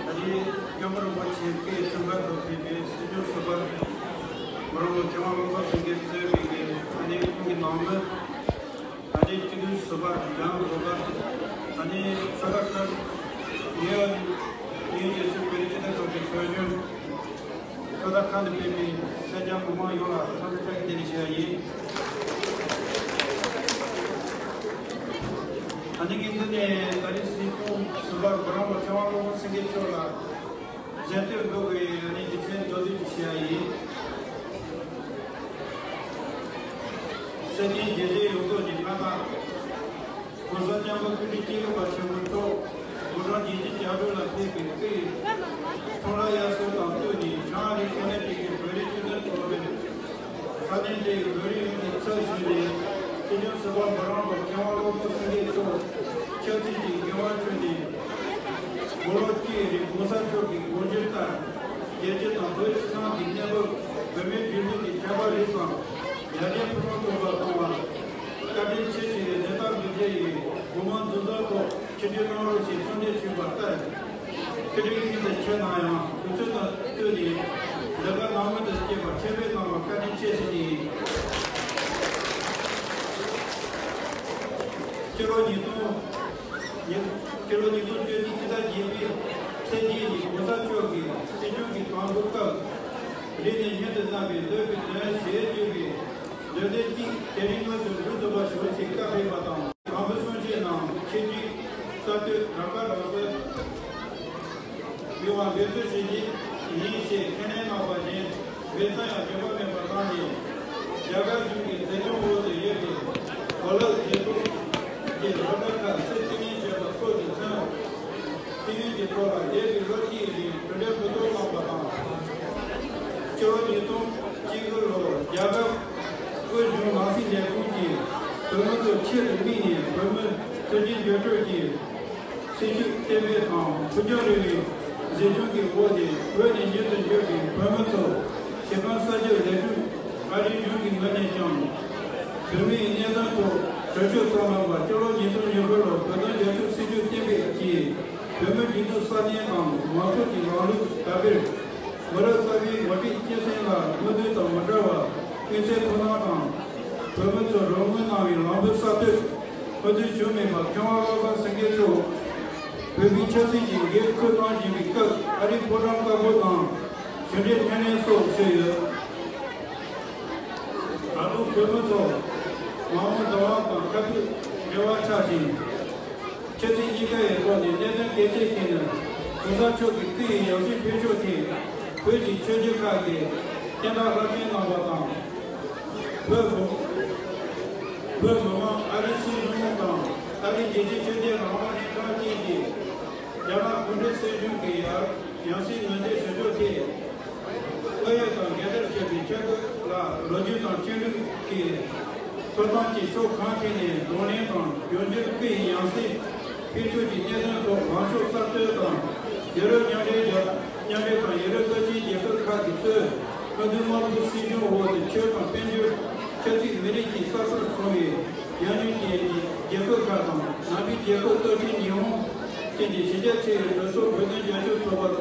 ད་རེས་སྐྱབས་མགོན་རིན་པོ་ཆེ་སྐུའི་འཁྲུངས་སྐར་དུ་ཕེབས་པའི་སྲིད་སྐྱོང་ཟུར་པ་མི་རོང་མཁས་དབང་བློ་བཟང་སེང་གེ་གཙོས་པའི་ད་རེས་ཁོང་གི་ནང་མི། ད་རེས་སྤྱི་འཐུས་ཟུར་པ་རྒྱང་ཟུར་པ། ད་རེས་ས་ག་ཁུལ་ངེས་ངེས་ཀྱི་སུ་བོད་རིགས་སྤྱི་མཐུན་ཚོགས་པའི་ཚོགས་གཞོན། ས་ག་ཁུལ་དུ་ཕེབས་པའི་སེར་སྐྱ་མི་མང་ཡོངས་ལ་འཚམས་འདྲི་བཀྲ་ཤིས་བདེ་ལེགས་ཞུ་ཡ་ཡིན། ད་ནི་གི་འདི་ནས་ད་རེས་སྲིད་སྐྱོང་ཟུར་པ་མི་རོང་མཁས་དབང་བློ་བཟང་སེང་གེ་མཆོག་ལ། གཞན་དོན་འགྲོ་དགོས་ཡིན། ཨ་ནི་རྒྱུ་མཚན་མདོར་བསྡུས་ཀྱི་བཤད་ཡ་ཡིན། སྲིད་དོན་རྒྱལ་སྤྱིའི་ཡོངས་རྫོགས་ཀྱི་མངའ་བདག་གོང་ས་སྐྱབས་མགོན་སྐུ་ཕྲེང་བཅུ་དགུ་པ་ཆེན་པོ་མཆོག་ལོ་གྲངས་བརྒྱད་ཅུ་གྱ་དྲུག་ལ་ཕེབས་པའི་སྐུའི་འཁྲུངས་ལྷ་དབྱར་གསོལ་དང་བསྟུན་ནས་བྱང་ཨ་རིའི་ཀོ་ནེ་ཊི་ཀཊ་བོད་རིགས་སྤྱི་མཐུན་ཚོགས་པའི་ས་གནས་དེའི་བོད་རིགས་ཡོངས་ཀྱི་ཚབ་ཞུས་ནས་སྲིད་སྐྱོང་ཟུར་པ་མི་རོང་པ་མཁས་དབང་བློ་བཟང་སེང་གེ་མཆོག་ཕྱག་ཚིག་ཅིག་འགན་དབང་བསྐྱོན་ནས། མགོ་ལོག་གཅིག་རིང་༸གོང་ས་མཆོག་གི་དགོངས་གཞི་ལྟར་རྒྱལ་སྤྱི་དང་བོད་ཕྱི་ནང་གི་གནས་བབ། བོད་མིའི་སྒྲིག་འཛུགས་ཀྱི་ཁྱད་པར་རིགས་སམ་ཡར་རྒྱས་ཕུན་སུམ་ཚོགས་པ་གཏོང་བར་བཀའ་དྲིན་ཆེ་ཞུ་བའི་ལས་རྟགས་འདུ་བྱེད་ཡིས་སྒོ་མང་འཛུམ་ཟོག་ཐོག་ཆིབས་བསྒྱུར་གནང་རོགས་ཞེས་གསོལ་འདེབས་ཞུས་པ་ལྟར། ཁྲིད་རིང་ཤིན་ཏུ་ཆེ་ན་ཡང་དུས་ཚོད་དང་བསྟུན་ནས་ལས་ཀ་ནང་མི་དང་བཅས་པ་ཁྱད་པར་གནང་བར་བཀའ་དྲིན་ཆེ་ཞུ་ནི་ཡིན། སྤྱི་ལོ་ཉིས་སྟོང་ཉིས་སྤྱི་ལོ་ཉིས་སྟོང་བཅུ་གཉིས་ཕྱི་ཟླ་བརྒྱད་པའི་ཚེས་གཅིག་ཉིན་༸གོང་ས་མཆོག་གིས་སྲིད་སྐྱོང་གི་དམ་འབུལ་སྐབས། རིང་ནས་སྙན་དུ་བསྣམས་པའི་འདོད་པའི་དོན་ཞེས་བརྗོད་པའི་འདོད་དོན་གཅིག་དེ་རིང་དངོས་སུ་འགྲུབ་ཐུབ་པ་ཞུ་ཞེས་བཀའ་ཕེབས་པ་དང་། དམ་འབུལ་གསུང་ཆོས་ནང་ཆེད་སྒྲིག་གསར་གཏོད་རང་དགར་རང་གསོ་ཡོང་བ་འབད་རྩོལ་ཞུ་རྒྱུ་ཡིན་ཞེས་ཁས་ལེན་གནང་བ་བཞིན། འབད་བརྩོན་ཡང་འགྱོད་པ་མེད་པར་གནང་ནས། རྒྱ་གར་གཞུང་གི་མཛད་དོན་འོག་ཏུ་ཡོད་པའི་གོ་ལག་བརྗེ་སྤོར་གྱི་སློབ་གྲྭ་ཁག་ཚད་བརྟན་ལྷིང་བྱས་པ་སོགས་ཀྱི་མཚོན་ཐིག་ཡིག་གི་ཐོག་ལ་འདས་པའི་ལོ་གཅིག་རིང་གྲུབ་འབྲས་ཕུན་ཚོགས་བླངས་པ་དང་། སྤྱི་ལོ་ཉིས་སྟོང་བཅུ་དགུ་ལོར་རྒྱ་གར་དབུས་གཞུང་ནང་སྲིད་ལས་ཁུངས་ཀྱིས་བོད་མི་ཚོར་ཆེད་དུ་དམིགས་ནས་བོད་མི་མཐུན་སྒྲིལ་འགྱུར་སྤྲོད་ཀྱི། སྲིད་བྱུས་གཏན་འབེབས་དང་ཕུགས་རྒྱང་རིང་བའི་མཛད་ཕྱོགས་ཀྱི་འོག་ནས་བོད་ནས་མྱུར་དུ་འབྱོར་བའི་བོད་མི་ཚོ་གཞི་རྐང་གསར་བརྗེར་ལས་སྒྲུབ། ཨ་རིའི་གཞུང་གི་ངོས་ནས་ཀྱང་བོད་མིའི་གནས་སྟངས་ཐོག་གྲོས་ཆོད་གཙང་མ་པ་སྤྱི་ལོ་ཉིས་སྟོང་ཉི་དགུ་ལོར་བོད་དོན་རྒྱབ་སྐྱོར་སྲིད་བྱུས་གཏན་འབེབས་ཀྱིས་བོད་མིའི་སྒྲིག་འཛུགས་སྲ་བརྟན་དང་མང་གཙོ་གི་ལམ་ལུགས་དར་སྤེལ། མི་རབས་གསར་པའི་ངོ་སྤྲོད་སྐྱེད་སྲིང་ལ་དམིགས་འདུན་དང་མི་འདྲ་བར་སྐུ་ཚེ་མཐོ་གནང་དང་། བོད་མི་ཚོར་རོགས་དངུལ་གནང་བའི་ལམ་བུ་གསར་གཏོད་མུ་མཐུད་བྱུང་མེད་པར་མཁས་དབང་བློ་བཟང་སེང་གེ་མཆོག་བོད་མིའི་ཆབ་སྲིད་ཀྱི་འགན་འཁུར་གནང་བཞིན་པའི་སྐབས་ཨ་རིའི་ཕོ་བྲང་དཀར་པོ་ནང་གཞུང་འབྲེལ་ཐེངས་ལེན་སོགས་བྱས་ཡོད། ད་དུང་བོད་མི་ཚོར་མ་འོངས་བདག་དབང་དང་སྐབས་དུས་འབྲེལ་བ་ཆགས་ཤིང་། ཆོས་སྲིད་གཉིས་ཀ་ཡི་ཐོག་ནས་གནད་དོན་གལ་ཆེ་ཞིག་ནི། གོང་ས་མཆོག་གི་སྐུ་ཡི་ཡང་སྲིད་ཕེབས་ཕྱོགས་ཐད་བོད་ཀྱི་ཆོས་བརྒྱུད་ཁག་གིས་བསྟན་བདག་བླ་ཆེན་གནང་བ་དང་། བོད་མི་བོད་མི་མང་ཨ་རིའི་སྲིད་གཞུང་དང་ཨ་རིའི་རྒྱལ་སྤྱིའི་ཆོས་བརྒྱུད་རང་དབང་ལྷན་ཁང་བཅས་ཀྱིས་རྒྱ་ནག་གུང་ཁྲན་སྲིད་གཞུང་གི་ཡང་སྲིད་ངོས་འཛིན་ཞུ་ཕྱོགས་ཐད། བློ་ཡུལ་དང་འགལ་ཟླར་བྱེད་པའི་འཆར་འགོད་ལ་ལོ་རྒྱུས་དང་ཆོས་ལུགས་ཀྱི་ཐོབ་ཐང་གི་ཕྱོགས་གང་ཐད་ནས་གདོང་ལེན་དང་འབྱུང་འགྱུར་སྐུ་ཡི་ཡང་སྲིད་ཕེབས་ཕྱོགས་ཀྱི་གནད་དོན་ཐོག་ལངས་ཕྱོགས་གསར་གཏོད་དང་། ཡུ་རོབ་མཉམ་འབྲེལ་རྒྱ་མཉམ་འབྲེལ་དང་ཡུ་རོབ་སྟོབས་ཆེན་རྒྱལ་ཁབ་ཁག་གིས་གཙོས་དམག་དོན་དམག་དཔུང་སྲིད་གཞུང་འོག་ཏུ་ཆོས་དང་དཔལ་འབྱོར་ཆབ་སྲིད་མི་རིགས་ཀྱི་གསར་གཏོད་སོང་བའི་ཉམས་མྱོང་ཅན་གྱི་རྒྱལ་ཁབ་ཁག་དང་ནང་པའི་རྒྱལ་ཁབ་སྟོབས་ཆེན་ཉི་ཧོང་བཅས་ཀྱི་གཞི་རྒྱ་ཆེ་བའི་གྲོས་ཚོགས་བོད་དོན་རྒྱབ་སྐྱོར་ཚོགས་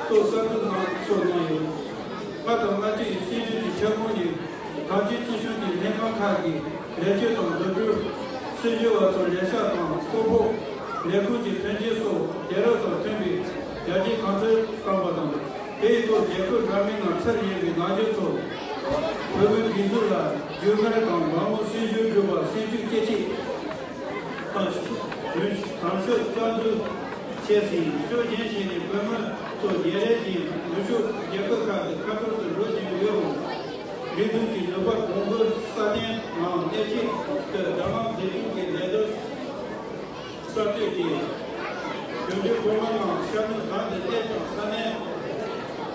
པ་སོགས་གསར་འཛུགས་གནང་སོགས་གནང་ཡོད། ལྔ་དང་ལྔ་བཅུ་ཡི་སྲིད་གཞུང་གི་ཁྱབ་ཁོངས་ནས་གངས་ཅན་སྐྱིད་གཤོངས་ཀྱི་ལྷན་ཁང་ཁག་གི་ལས་བྱེད་དང་བཟོ་བསྐྲུན་སྲིད་བྱུས་པ་ཚོར་ལས་ཤག་དང་གསོལ་ཕོགས་ལས་ཁུངས་ཀྱི་མཐུན་རྐྱེན་སོགས་དུས་རབས་དང་མཐུན་པའི་ཡར་རྒྱས་གང་ཐུབ་བཏང་བ་དང་། དེ་ཡི་ཐོག་རྒྱལ་ཁབ་འདྲ་མིན་ནང་ཚུར་ཡོང་བའི་ནང་ཆོས་ཚོ་བོད་མིའི་སྒྲིག་འཛུགས་ལ་རྒྱུས་མངའ་དང་མ་འོངས་སྲིད་བྱུས་སྒྲུབ་པར་སེམས་ཤུགས་སྐྱེད་ཆེད་དང་། དང་ཤོག་རྩ་འཛུགས་བྱས་ཟིན། ཕྱོགས་གཞན་ཞིག་ནས་བོད་མི་ཚོ་བརྗེ་རེས་ཀྱིས་ནུབ་ཕྱོགས་རྒྱལ་ཁབ་ཁག་ཏུ་ཁ་ཐོར་དུ་འགྲོ་བཞིན་ཡོད་རུང་། སྒྲིག་འཛུགས་ཀྱི་ནུས་པ་གོང་བུ་སྲ་བརྟན་ངང་གནས་ཆེད་དུ་དྲ་ལམ་འཛིན་སྐྱོང་གི་ལས་དོན་གསར་གཏོད་ཀྱིས། འབྱུང་འགྱུར་བོད་མི་མང་ཤར་ནུབ་གང་དུ་གནས་ཀྱང་ས་གནས་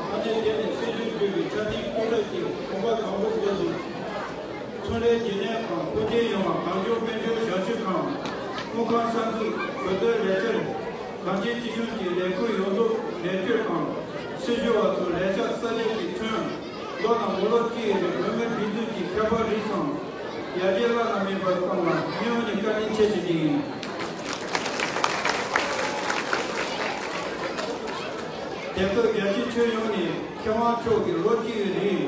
ས་གནས་དེ་ནས་སྲིད་བྱུས་སྒྲུབ་པའི་ཆ་རྐྱེན་བསྐོ་སྒྲིག་གི་གོམ་པ་དང་པོ་འགོ་འཛུགས། ཚོང་ལས་བརྗེ་ལེན་དང་འཕོ་འགྱུར་ཡོང་བ་གངས་ལྗོངས་དཔལ་འབྱོར་ཞབས་ཞུ་ཁང་། དངུལ་ཁང་གསར་འཛུགས་བོད་དོན་ལས་འཆར། གངས་ཅན་སྐྱིད་གཤོངས་ཀྱི་ལས་ཁུར་ཡོངས་རྫོགས་ལེགས་བཅོས་དང་། སྲིད་བྱུས་པ་ཚོ་ལས་ཤག་གསར་བརྗེ་གི་ཁྲོད། ལོ་དང་མི་ལོ་བཅུ་ཡི་རིང་བོད་མིའི་སྒྲིག་འཛུགས་ཀྱི་ཁྱད་པར་རིགས་སམ། ཡར་རྒྱས་བླ་ན་མེད་པར་བཏང་བར་སྙིང་དབུས་ནས་བཀའ་དྲིན་ཆེ་ཞུ་རྒྱུ་ཡིན། དེང་སྐབས་རྒྱལ་སྤྱིའི་ཁྱོན་ཡོངས་ནས་མཁས་དབང་མཆོག་གིས་ལོ་གཅིག་གི་རིང་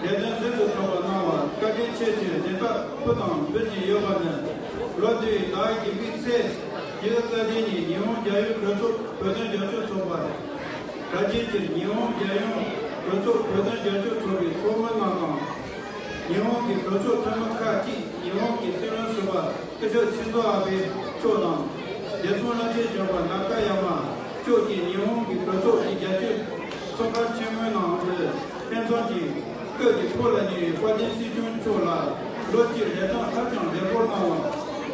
ལས་དོན་ཟུར་དུ་ཐོབ་པ་གནང་བར་བཀའ་དྲིན་ཆེ་ཞུའི་གཟེངས་རྟགས་ཕུལ་དང་ཕུལ་བཞིན་ཡོད་པ་ནི། ལོ་དུས་ཟླ་བ་བརྒྱད་པའི་ཚེས་ཉི་ཤུ་རྩ་བདུན་ཉིན་ཉི་ཧོང་རྒྱལ་ཡོངས་གྲོས་ཚོགས་བོད་དོན་རྒྱབ་སྐྱོར་ཚོགས་པ། གྲ་རྒྱས་ཀྱིས་ཉི་ཧོང་རྒྱལ་ཡོངས་གྲོས་ཚོགས་བོད་དོན་རྒྱབ་སྐྱོར་ཚོགས་པའི་ཚོགས་མི་རྣམས་དང་། ཉི་ཧོང་གི་གྲོས་ཚོགས་འཐུས་མི་ཁག་ཅིག་ཉི་ཧོང་གི་སྲིད་བློན་ཟུར་པ་སྐུ་ཞབས་ཤིན་ཛོ་ཨ་བྷེ་མཆོག་དང་། རྒྱལ་སྲུང་བློན་ཆེན་གཞོན་པ་ནཱ་ཀ་ཡ་མ་མཆོག་གིས་ཉི་ཧོང་གི་གྲོས་ཚོགས་ཀྱི་རྒྱལ་སྤྱིའི་ཚོགས་ཁང་ཆེན་མོའི་ནང་དུ་ཕན་ཚུན་གྱི་སྐབས་ཀྱི་ཕོགས་ལ་ཉེ་བའི་དཔལ་ལྡན་སྲིད་སྐྱོང་མཆོག་ལ་ལོ་གཅིག་ལས་དོན་ཧ་ཅང་ལེགས་པོར་གནང་བར་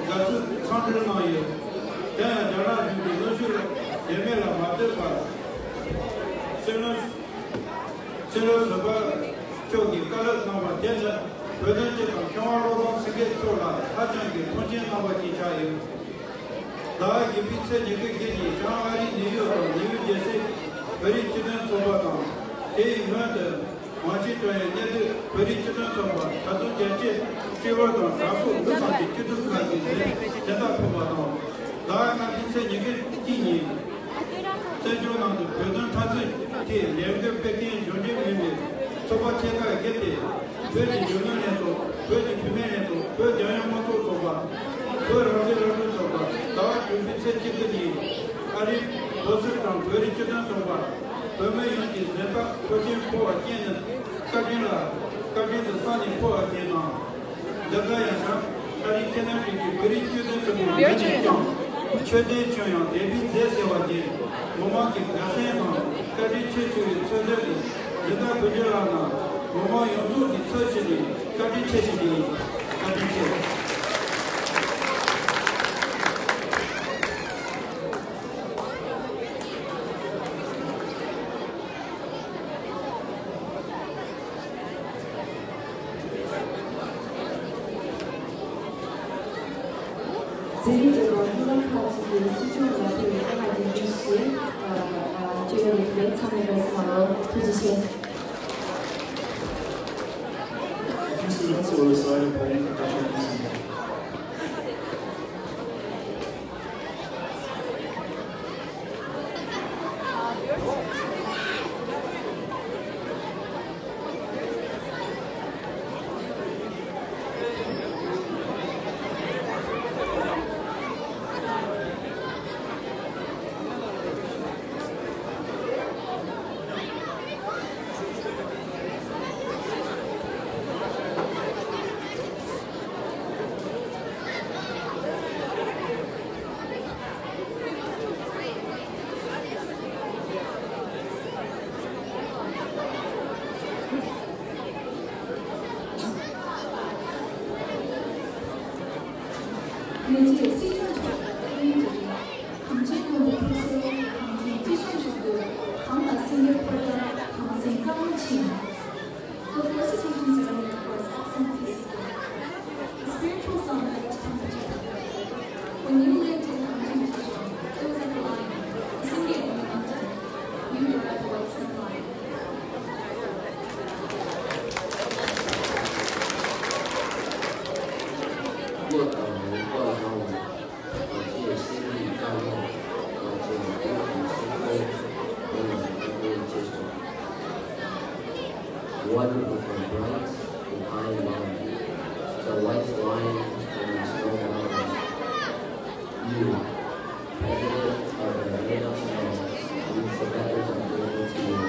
དགའ་བསུའི་འཚམས་འདྲི་གནང་ཡོད། དེ་ཡང་རྒྱ་ནག་གཞུང་གི་གནོན་ཤུགས་ལ་དེ་མེད་ལ་མ་ལྟོས་པར། སྲིད་བློན། སྤྱི་ནོར་ཟུར་པ་མཆོག་གིས་བཀའ་སློབ་གནང་བ་དེ་ནི་བོད་དོན་སྤྱི་དང་མཁས་དབང་བློ་བཟང་སེང་གེ་མཆོག་ལ་ཧ་ཅང་གི་མཐོང་ཆེན་གནང་བ་ཞིག་ཆགས་ཡོད། ཟླ་བ་བརྒྱད་པའི་ཚེས་ཉི་ཤུ་བརྒྱད་ཉིན་བྱང་ཨ་རིའི་ནིའུ་ཡོག་དང་ནིའུ་ཇེ་སིའི་བོད་རིགས་སྤྱི་མཐུན་ཚོགས་པ་དང་། དེ་ཡི་སྔོན་དུ་ཝང་ཤིན་ཏོན་ཡི་གནས་སྡོད་བོད་རིགས་སྤྱི་མཐུན་ཚོགས་པ། ད་དུང་རྒྱལ་སྤྱིའི་སྤྱི་བོར་དང་དྲག་ཤོས་འདུ་ཚང་གི་སྤྱི་འཐུས་ཁག་གིས་གཟེངས་རྟགས་ཕུལ་བ་དང་། ཟླ་བ་ལྔ་པའི་ཚེས་ཉི་ཤུ་གཅིག་ཉིན། བཙན་བྱོལ་ནང་དུ་བོད་དོན་འཐབ་རྩོད་ཐད་ལས་འགུལ་སྤེལ་མཁན་གཞུང་འབྲེལ་མིན་པའི་ཚོགས་པ་ཆེ་ཁག་བརྒྱུད་དེ། བོད་ཀྱི་གཞོན་ནུ་ལྷན་ཚོགས། བོད་ཀྱི་བུད་མེད་ལྷན་ཚོགས། བོད་རྒྱལ་ཡོངས་དམངས་གཙོ་ཚོགས་པ། བོད་རང་བཙན་རང་སྐྱོང་ཚོགས་པ། ཟླ་བ་དྲུག་པའི་ཚེས་བཅུ་དགུ་ཉིན་ཨ་རིའི་བྷོ་སི་ཊོན་བོད་རིགས་སྤྱི་མཐུན་ཚོགས་པ། བོད་མི་ཡོངས་ཀྱི་གཟེངས་རྟགས་ཕོག་ཆེན་ཕུལ་བ་རྐྱེན་ནི་བཀའ་དྲིན་ལ་བཀའ་དྲིན་དུ་བསམ་ནས་ཕུལ་བ་ཞིག་དང་། འདི་ག་ཡང་ཞང་ཨ་རིའི་ཁེ་ན་ཌ་གི་བོད་རིགས་ཆོས་ལྡན་ཚོགས་པའི་མི་ནས་ཀྱང་ཆོས་ལྡན་ཁྱོན་ཡངས་དད་པའི་རྫས་ཟེར་བ་ཅན་མི་མང་གི་དགའ་སེམས་དང་བཀའ་དྲིན་ཆེ་ཞུ་བའི་ཚུལ་འདོན་གྱི་འདི་ལྟར་བོད་རྒྱལ་ལགས་རྣམས་མི་མང་ཡོངས་རྫོགས་ཀྱི་ཚབ་ཞུས་ནས་བཀའ་དྲིན་ཆེ་ཞུ་རྒྱུ་ཡིན། བཀའ་དྲིན་ཆེ། མཛད་རིམ་རྗེས་མ་སྨོན་ལམ་ཁག་ཅིག་གིས་སྲིད་སྐྱོང་མ་ཕེབས་ཞེས་བཀའ་ལ་འདི་བཞིན་ཞེས་བརྗོད་ཡོད་པའི་ཚང་མས་དགའ་བསུ་གནང་རོགས། ཐུགས་རྗེ་ཆེ། Students will recite a poem for Doctor Kissinger. མི་རྗེ་སྲིད་སྐྱོང་མཆོག་གི་ཐུགས་སྨོན་གྱིས་གངས་ཅན་མགོན་པོ་ཐུགས་སྲས་གངས་ཅན་སྐྱིད་གཤོངས་ཤོག་གུ་གངས་ལ་སིམ་པའི་ཕོ་བྲང་གངས་སེང་དཀར་མོ་ཆེ། The felicitations are in the course of Saint Francisco. The spiritual summit was conducted. When you lived in Kangching Jishong, it was like a lion. Singing in the mountain, you were at the White Sand Line. One of the bright and high mountain, the white lion and the snow mountain. You, President of the Red Snow, we forgot to give it to you.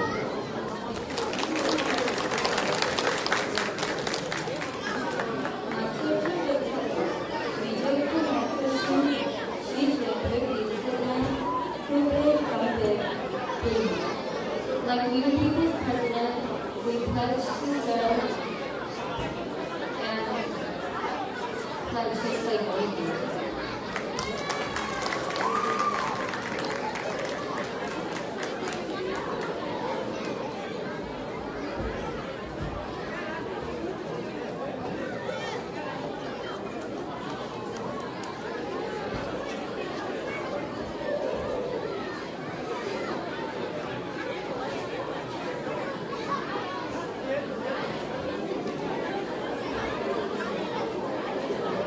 Like new people's president, we pledge to serve and pledge to stay open.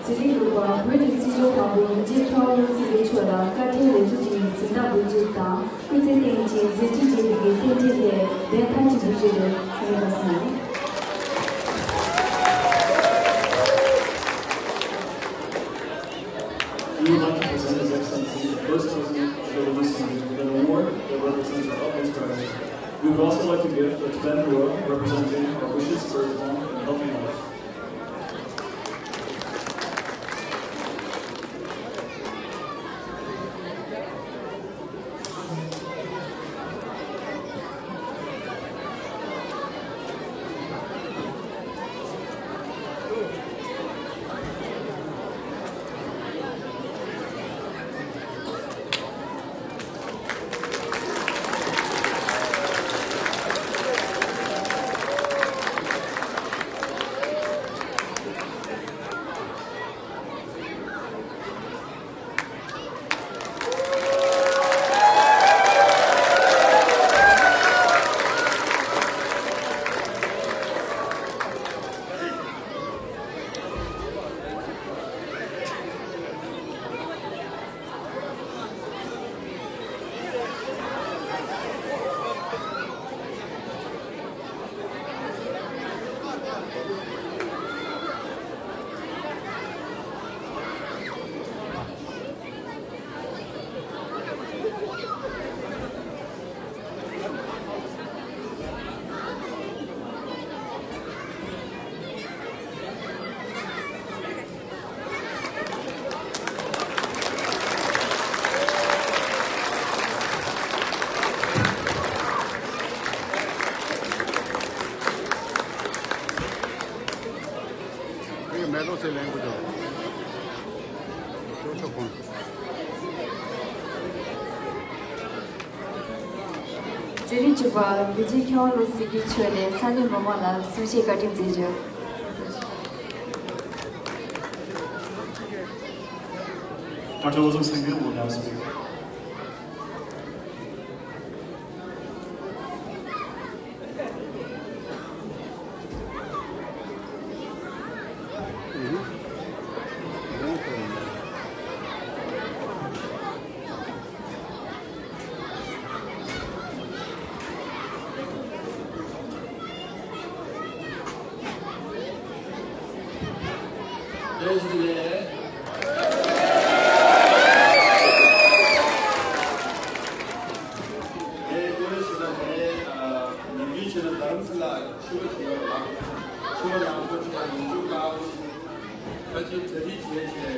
ཚེ་རིང་ལུང་པ་བོད་ཀྱི་སྲིད་སྐྱོང་དང་པོ་མི་རྗེ་ཁྱེད་ལོ་སྲིད་པའི་ཆོས་ལ་བཀའ་དྲིན་ལེགས་གསོལ་གྱི་གཟེངས་རྟགས་འབུལ་རྒྱུ་དང་། སྐུ་ཚེ་བརྟན་ཅིང་མཛད་རྗེས་རྒྱས་པའི་རྟེན་འབྲེལ་ལས་དོན་ཐམས་ཅད་འགྲུབ་ཅིག་རེད། ཚང་མས་བཀྲ་ཤིས་བདེ་ལེགས། We would like to present His Excellency the First President of the Women's Summit with an award that represents our utmost gratitude. We would also like to give the Tibetan Royal, representing our wishes for his long and healthy life. མེ་ཏོག་ཚེ་ལེན་དགོས་ཀྱང་ཅོག་ཆོག་གོང་། ཚེ་རིང་བཅུ་པ་མི་རྗེ་ཁྱེད་ལོ་སྲིད་ཀྱི་ཆོས་ནས་ས་གནས་མི་མང་ལ་གསུང་བཤད་བཀའ་དྲིན་བསྩལ་རྒྱུ། Doctor Lozum Singh will now speak. ཆུ་བོ་ཆེ་བ་ལ། ཆུ་བོ་ནག་པོ་ཆེ་བ་ཡིན་རྒྱུ་དཀའ་བོ་ཞིག་ཁ་ཅིག་གྲ་སྒྲིག་བྱས་བྱས་ཡིན་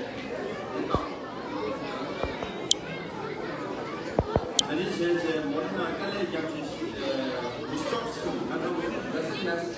ནམ། གྲ་སྒྲིག་བྱས་བྱས་མོ་ཊ་ནང་དཀའ་ལས་རྒྱབ་བྱས་ཤིག་མི་ཤོག་ཆུ་ང་ཚོ་མེད་ན་ར་སི་ན་སི།